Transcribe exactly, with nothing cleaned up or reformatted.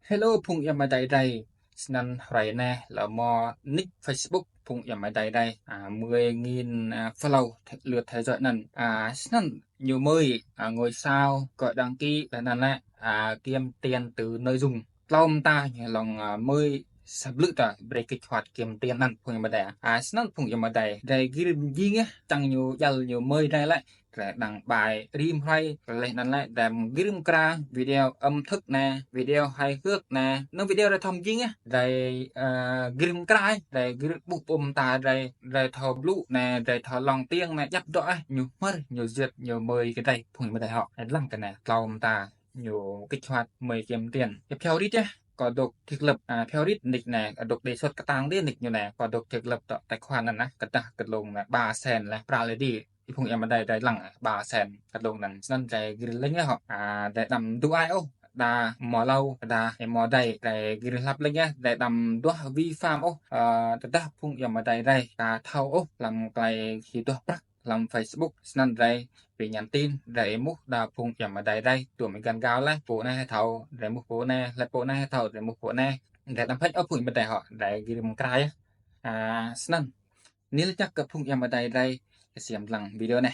Hello phung ayŏng amai adei drei. Snăn hruê anei lŏ mâo nick Facebook phung ayŏng amai adei drei. À, mười nghìn, à, follow th-, lượt theo dõi anăn. À, snăn ñu mơi, à, ngôi sao, gọi đăng ký, leh anăn lĕ, à, kiếm tiền từ nội dung. Tlâo mta ñu lŏ, à, mơi sa blư̆ ta brei kích hoạt kiếm tiền anăn phung ayŏng amai adei. À, snăn phung ayŏng amai adei drei gĭr mjing yơh, čiăng ñu djăl ñu mơi drei lĕ. Drei đăng bài rĭm hrơi, leh anăn lĕ drei gĭr mkra video ẩm thực anei, video hài hước anei. Năng video drei thâo mjing yơh, drei, à, gĭr mkra, drei gĭr ƀuh pô mta drei, drei thâo blŭ anei, drei thâo lŏ tiếng anei, djăp dŏ ah, ñu hmăr, ñu yơh, ñu mơi kơ drei, phung ayŏng amai adei hŏ. Drei dlăng kơ anei, tlâo mta ñu kích hoạt mơi kiếm tiền. Yơh phiao rit yơh, kâo dôk thiê klăp, à, phiao rit nick anei, dôk đề xuất ktang dih nick ñu anei, kâo dôk thiê klăp dŏ tài khoản anăn ah, kơ dah kơ dlông anei, ba sen leh, pral leh dih. Ih phung ayŏng amai adei drei dlăng, ba sen kơ dlông anăn. Snăn drei gĭr lĕ yơh hŏ. À, drei đăm dŭ ai ôh, đa mâo êlâo, đa êmô adei, drei gĭr hlăp lĕ yơh, drei đăm duah vi phạm ôh. À, tơdah phung ayŏng amai adei drei ka thâo ôh, hlăm klei si duah prăk hlăm Facebook, snăn drei bi nhắn tin, drei êmuh đa phung ayŏng amai adei drei, tuôm êgăn gao leh, pô anei hĕ thâo, drei êmuh pô anei, leh pô anei hĕ thâo, drei êmuh pô anei, drei đăm pheč ôh phung ayŏng amai adei hŏ, drei gĭr mkra yơh. À, snăn. Anei lač jăk kơ phung ayŏng amai adei drei, ksiêm dlăng video anei.